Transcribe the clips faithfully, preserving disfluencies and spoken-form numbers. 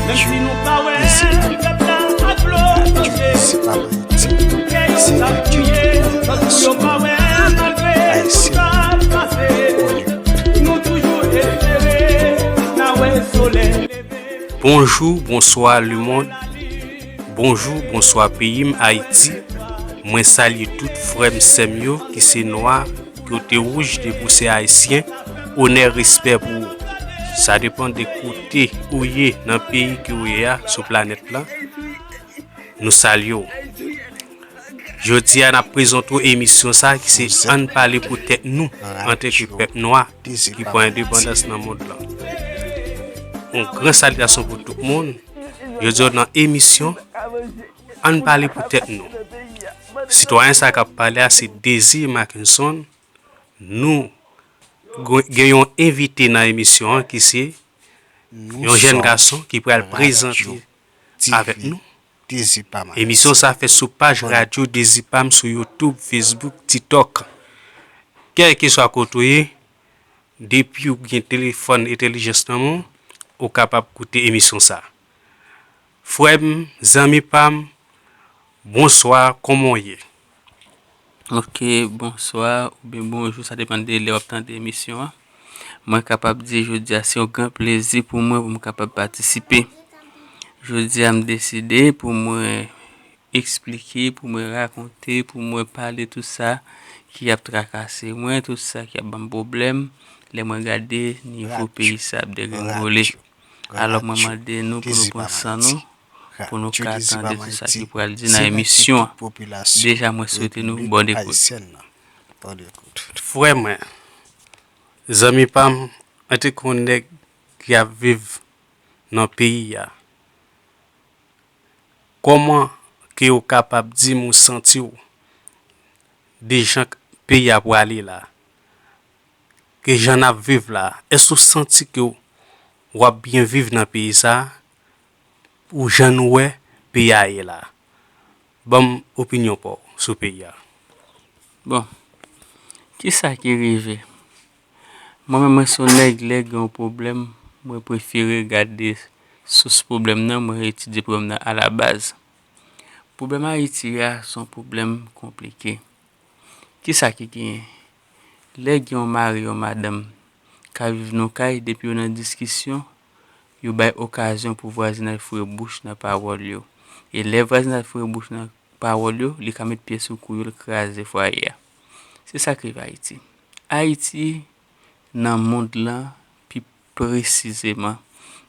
Radyo Dezi Pam Ayiti, se radyo pou nasyon ayisyen. Bonjou, bonswa lemonn. Bonjou, bonswa peyi m Ayiti. Mwen salye tout frè m, sè m yo ki se nwa, ki yo te wouj depi w se ayisyen. Onè, respè pou ou. Sa depann de kote ou ye nan peyi ke ou ye a sou planèt la. Nou salye w. Jodi a, n ap prezante w emisyon sa ki se Ann pale pou tèt nou antanke pèp nwa ki pran endepandans nan mond lan. Yon gran salyasyon pou tout moun. Jodi a, nan emisyon Ann pale pou tèt nou. Sitwayen sa k ap pale a se Désir Mackenson. Nou gen yon envite nan emisyon an ki se yon jèn gason ki pral prezante avèk nou. Emisyon sa fèt sou paj Radyo Dezi Pam sou YouTube, Facebook, TikTok. Kèlkeswa kote w ye, depi w gen telefòn entèlijans nan men w, ou kapab koute emisyon sa. Frè m, zanmi pa m, bonswa, kòman w ye? Ok, bonswa oubyen bonjou, sa depann de lè w ap tande emisyon an. Mwen kapab di jodi a se yon gran plezi pou mwen pou m kapab patisipe. Jodi a m deside pou mwen eksplike, pou mwen rakonte, pou mwen pale tout sa ki ap trakase mwen, tout sa ki ap ban m pwoblèm lè mwen gade nivo peyi sa ap degrengole. Alò mwen mande nou pou nou pran san nou, pou nou ka tande tout sa ki pral di nan emisyon an. Deja mwen swete nou bòn ekout. Frè mwen, zanmi pa m, antanke yon nèg ki ap viv nan peyi a, kòman ke ou kapab di m ou santi w de jan peyi a prale la? Ke jan n ap viv la, èske w santi ke w ap byen viv nan peyi sa a? Ou jan nou wè peyi a ye la? Ban m opinyon pa w sou peyi a. Bon, kisa ki rive? Mwen menm, mwen se yon nèg, lè gen yon pwoblèm, mwen prefere gade sous pwoblèm nan, mwen etidye pwoblèm nan alabaz. Pwoblèm Ayiti a se yon pwoblèm konplike. Kisa ki genyen? Lè gen yon mari, yon madanm ka viv nan kay, depi yo nan diskisyon, yo bay okazyon pou vwazinay foure bouch nan pawòl yo. E lè vwazinay foure bouch nan pawòl yo, li ka met pye sou kou yo, l kraze fwaye a. Se sa k rive Ayiti. Ayiti, nan mond lan, pi presizeman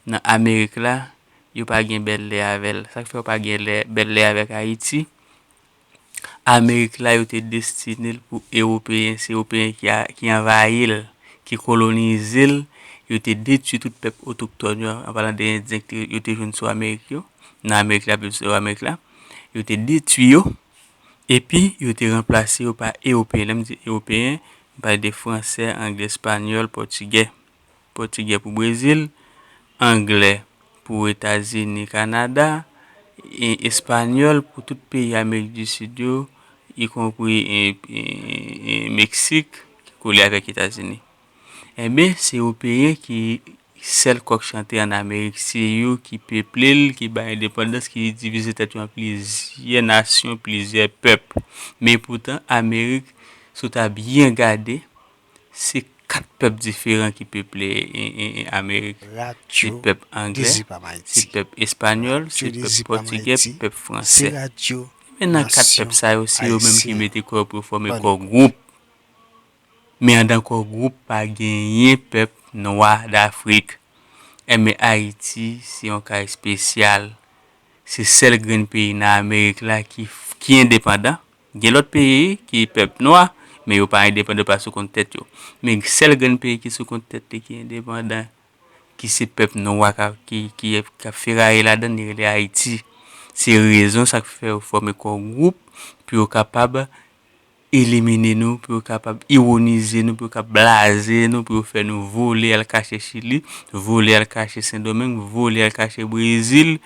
nan Amerik la, yo pa gen bèl lè avè l. Sa k fè yo pa gen lè, bèl lè avèk Ayiti? Amerik la, yo te destine l pou Ewopeyen. Se Ewopeyen ki a, ki anvayi l, ki kolonize l. Yo te detwi tout pèp otoktòn yo, an palan de Endyen ke yo te jwenn sou Amerik yo, nan Amerik la, sou Amerik la. Yo te detwi yo, epi yo te ranplase yo pa Ewopeyen. Lè m di Ewopeyen, m pale de Fransè, Anglè, Espanyòl, Pòtigè. Pòtigè pou Brezil, Anglè pou Etazini, Kanada, e Espanyòl pou tout peyi Amerik di Sid yo, ikonpri, e, e, e, Meksik, ki kole avèk Etazini. Enben, se Ewopeyen ki sèl kòk chante ann Amerik, se yo ki peple l, ki bay endepandans, ki divize tèt yo an plizyè nasyon, plizyè pèp. Men poutan, Amerik, si w ta byen gade, se kat pèp diferan ki peple, e, e, e, Amerik. Se pèp anglè, se pèp espanyòl, se pèp pòtigè, pèp fransè. Men nan kat pèp sa yo, se yo menm ki mete kò yo pou yo fòme kò gwoup. Men anndan kò gwoup pa genyen pèp nwa Dafrik. Enben, Ayiti, se yon ka espesyal. Se sèl grenn peyi nan Amerik la ki, ki endepandan. Gen lòt peyi ki pèp nwa, men yo pa endepandan, yo pa sou kont tèt yo. Men sèl grenn peyi ki sou kont tèt li ki endepandan, ki se pèp nwa k ap, ki, ki, k ap feraye ladan l, li rele Ayiti. Se rezon sa k fè yo fòme kò gwoup pou yo kapab elimine nou, pou yo kapab iwonize nou, pou yo kapab blaze nou, pou yo fè nou vole al kache Chili, vole al kache Sendomeng, vole al kache Brezil,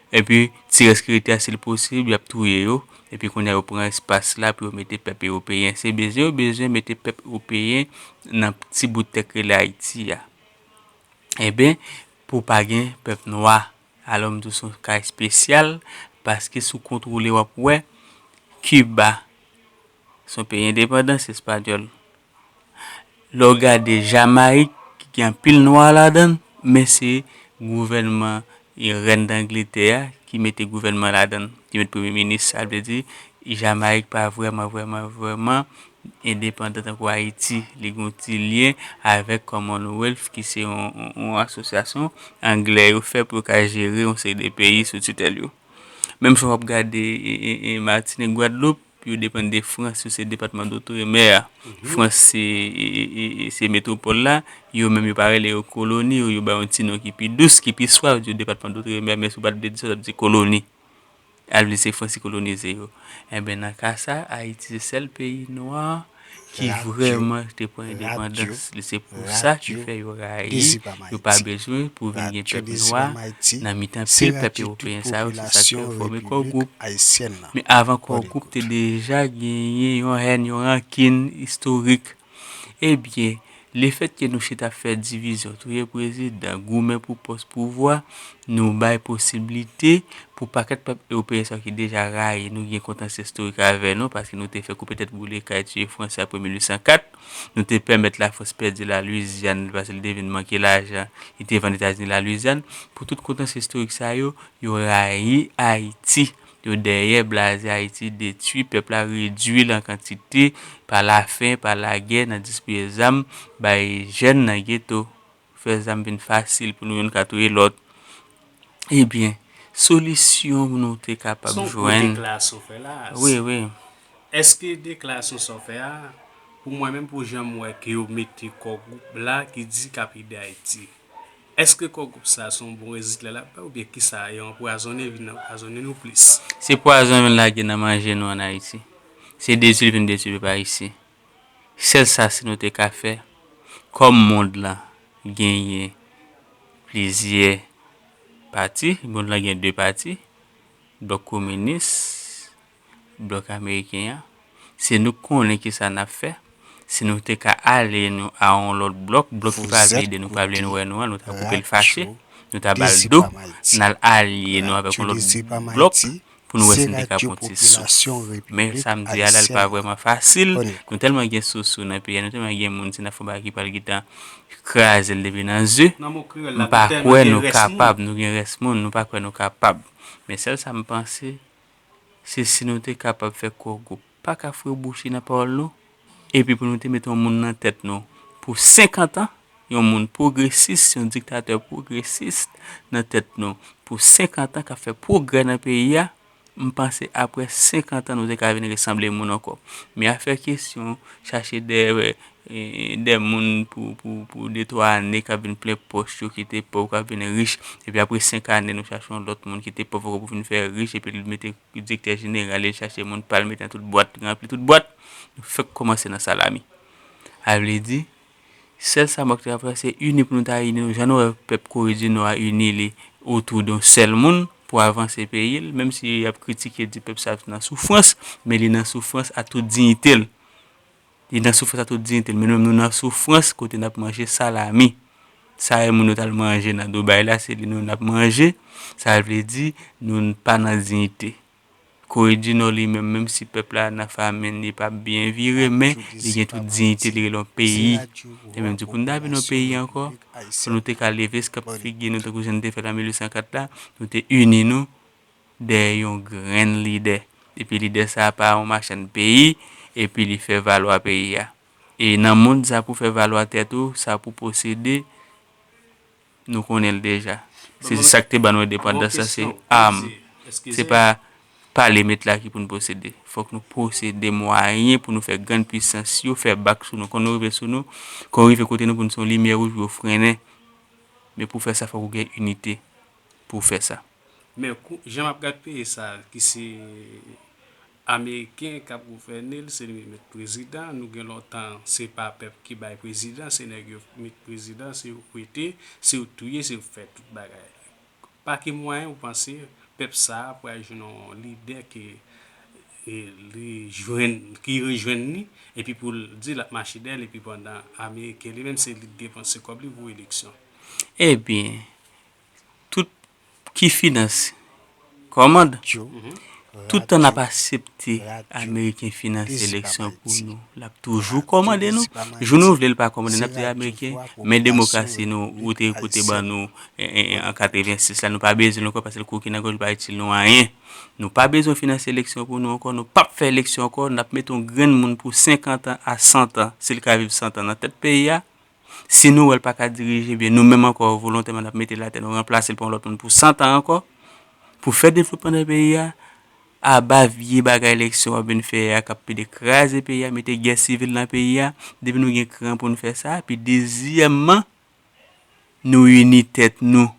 epi ti rès ki rete a, si l posib, y ap touye yo, epi kounye a yo pran espas la pou yo mete pèp ewopeyen. Se bezwen yo bezwen mete pèp ewopeyen nan ti bout tè k rele Ayiti a. Enben, pou pa gen pèp nwa Alò, m di w se yon ka espesyal, paske si w kontwole, w ap wè Kiba, se yon peyi endepandans espanyòl. Lè w gade Jamayik, ki gen anpil nwa ladan l, men se gouvènman rèn Angletè a ki mete gouvènman ladan l, ki mete premye minis. Sa vle di, Jamayik pa vrèman, vrèman, vrèman endepandan tankou Ayiti. Li gen yon ti lyen avèk Commonwealth, ki se yon, yon, yon asosyasyon anglè yo fè pou yo ka jere yon seri de peyi sou titèl yo. Menm jan w ap gade, e, e, e, Matinik, Gwadloup, yo depann de Frans, yo se depatman d'outre-mer. Frans se, e, e, e, e, se metwopòl la, yo menm yo pa rele yo koloni, yo, yo ba yon ti non ki pi dous, ki pi swa, yo di yo depatman d'outre-mer, men si w pa t vle di sa, w t ap di koloni. Sa vle di se Frans ki kolonize yo. Enben, nan ka sa, Ayiti se sèl peyi nwa ki vrèman te pran endepandans li. Se pou sa ki fè yo rayi, yo pa bezwen pou vin gen pèp nwa nan mitan pil pèp ewopeyen sa yo, se sa ki fè yo fòme Core Group. Men avan Core Group te deja genyen yon hèn, yon rankin istorik. Ebyen, lefètke nou chita ap fè divizyon, touye prezidan, goumen pou pòs pouvwa, nou bay posiblite pou pakèt pèp ewopeyen sa yo ki deja rayi nou, gen kontansyè istorik avè nou, paske nou te fè koupe tèt, boule kay, tiye Fransè apre mil uit san kat, nou te pèmèt Lafrans pèdi Lalwizyàn, paske li te vin manke lajan, li te vann Etazini Lalwizyàn. Pou tout kontansyè istorik sa yo, yo rayi Ayiti. Yo dèyè blaze Ayiti, detwi pèp la, redwi l an kantite, pa lafen, pa lagè, nan distribiye zam bay jèn nan geto. Fè zam vin fasil pou nou youn ka touye lòt. Ebyen, solisyon nou te kapab jwenn. Se yon gwo deklarasyon w fè la. Wi, wi. Èske deklarasyon sa w fè a, pou mwen menm, pou jan m wè ke yo mete Core Group la, ki di k ap ede Ayiti, èske Core Group sa se yon bon rezilta l ap bay, oubyen kisa, yo anpwazonnen, vin anpwazonnen nou plis? Se pwazon yo vin lage nan manje nou ann Ayiti. Se detwi l vin detwi pèp ayisyen. Sèl sa, si nou te ka fè, kòm mond lan genyen plizyè pati, mond lan gen de pati, blòk kominis, blòk ameriken an, se nou k konnen kisa n ap fè. Si nou te ka alye nou a yon lòt blòk, blòk ki pa vle ede nou, pa vle nou wè nou an, nou ta koupe l fache, nou ta ba l do, n al alye nou avèk yon lòt blòk pou nou wè si n te ka pran ti souf. Men sa m di a la, l pa vrèman fasil. Nou tèlman gen sousou nan peyi a, nou tèlman gen moun, si n ap fè yon bagay ki pral gentan kraze l depi nan ze. M pa kwè nou kapab, nou gen rès moun, nou pa kwè nou kapab. Men sèl sa m panse, se si nou te kapab fè Core Group pa ka foure bouch li nan pawòl nou, epi pou nou te mete yon moun nan tèt nou pou senkant an, yon moun pwogresis, yon diktatè pwogresis nan tèt nou pou senkant an, k ap fè pwogrè nan peyi a, m panse apre senkant an, nou te ka vin resanble moun ankò. Men afè kesyon chache dèyè, e, dè moun pou, pou, pou de twa ane k ap vin plen pòch yo, ki te pòv, k ap vin rich, epi apre senk ane, nou chache yon lòt moun ki te pòv ankò pou vin fè rich, epi l mete direktè jeneral, li chache moun pa l mete nan tout bwat, ranpli tout bwat, nou fèk kòmanse nan salami. Sa vle di, sèl sa m wè k te ka fè, se ini pou nou ta ini nou, jan nou wè pèp Kore di Nò a ini li otou de yon sèl moun pou avanse peyi l, menm si y ap kritike, di pèp sa nan soufrans, men li nan soufrans a tout diyite l. Li nan soufrans a tout diyite l, men nou menm nou nan soufrans kote n ap manje salami. Sa e moun yo t al manje nan Dubai la, se li nou n ap manje. Sa vle di, nou pa nan diyite. Kore di Nò li menm, menm si pèp la nan famin, li p ap byen vire, men li gen tout diyite, li rele yon peyi. E menm di pou n ta vin yon peyi ankò, fò nou te ka leve, eskanp figi nou, tankou jan n te fè l an mil uit san kat la, nou te ini nou dèyè yon grenn lidè. Epi lidè sa a pa yon machann peyi, epi li fè valwa peyi a. E nan mond sa, pou fè valwa tèt ou, sa pou posede, nou konnen l deja. Se sa k te ban nou endepandans lan, se am. Se pa pale met la ki pou n posede. Fòk nou posede mwayen pou nou fè grann pwisans yo fè bak sou nou. Kon nou rive sou nou, kon rive kote nou pou n se yon limyè wouj pou yo frennen. Men pou fè sa, fòk ou gen inite pou w fè sa. Men kou, jan m ap gad peyi sa, ki se Ameriken k ap gouvène l, se li menm k prezidan. Nou gen lontan, se pa pèp ki bay prezidan, se nèg yo met prezidan, se yo k rete, se yo k touye, se yo k fè tout bagay. Pa ki mwayen ou panse pèp sa a pral jwenn yon lidè ke, e, li jwenn, ki rejwenn li, epi pou l di l ap mache dèyè l, epi pandan Ameriken li menm se li k depanse kòb li pou eleksyon? Ebyen, tout ki finans kòmand. Toutan n ap aksepte Ameriken finanse eleksyon pou nou, l ap toujou kòmande nou. Jou nou vle l pa kòmande, n ap di Ameriken, men demokrasi nou, ou te, ou te ban nou, en, en, en, an katrevensis la, nou pa bezwen l ankò paske l kwoke nan gòj, li pa itil nou anyen. Nou pa bezwen finanse eleksyon pou nou ankò, nou p ap fè eleksyon ankò, n ap mete yon grenn moun pou senkant an a san an, si l ka viv san an nan tèt peyi a. Si nou wè l pa ka dirije byen, nou menm ankò volontèman n ap mete l atè, nou ranplase l pa yon lòt moun pou san an ankò, pou fè devlopman nan peyi a. Aba vye bagay eleksyon w ap vin fè a k ap pede kraze peyi a, mete gè sivil nan peyi a. Depi nou gen kran pou n fè sa, epi dezyèmman, nou ini tèt nou.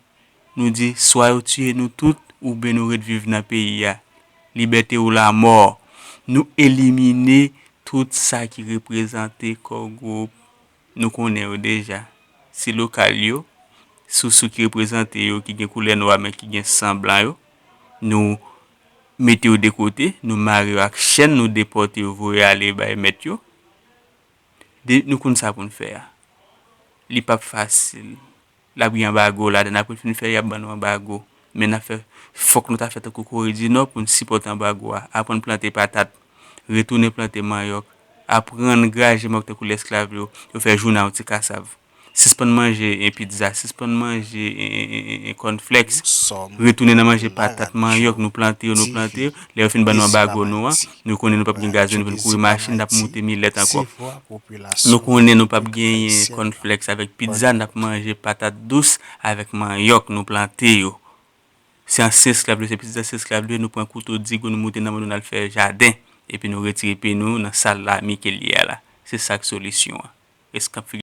Nou di, swa yo tiye nou tout, oubyen nou ret viv nan peyi a. Libète ou lanmò. Nou elimine tout sa ki reprezante core group. Nou konnen yo deja. Se lokal yo, sousou ki reprezante yo, ki gen koulè nwa, men ki gen san blan yo. Nou mete yo de kote, nou mare yo ak chèn, nou depòte yo, voye ale bay mèt yo. De, nou konn sa pou n fè a. Li p ap fasil. L ap gen anbago ladan. Apre n fin fè, y ap ban nou anbago. Men n ap fè, fòk nou ta fè tankou Kore di Nò pou n sipòte anbago a. Aprann plante patat. Retounen plante manyòk. Aprann graje manyòk tankou lèsklav yo. Yo fè jounal yon ti kasav. Sispann manje, e, pizza. Sispann manje, e, e, e, e, cornflakes. Retounen nan manje patat, manyòk, nou plante yo, nou plante yo. Lè yo fin ban nou anbago nou an, nou konnen nou p ap gen gazolin pou n kouri machin, n ap moute milèt ankò. Nou konnen nou p ap genyen cornflakes avèk pizza, n ap manje patat dous avèk manyòk nou plante yo. Se ansyen esklav yo, se pitit ansyen esklav yo, nou pran kouto digo, nou moute nan men nou, n al fè jaden. Epi nou retire pye nou nan sal lame ke l ye a la. Se sa k solisyon an. Res k ap figi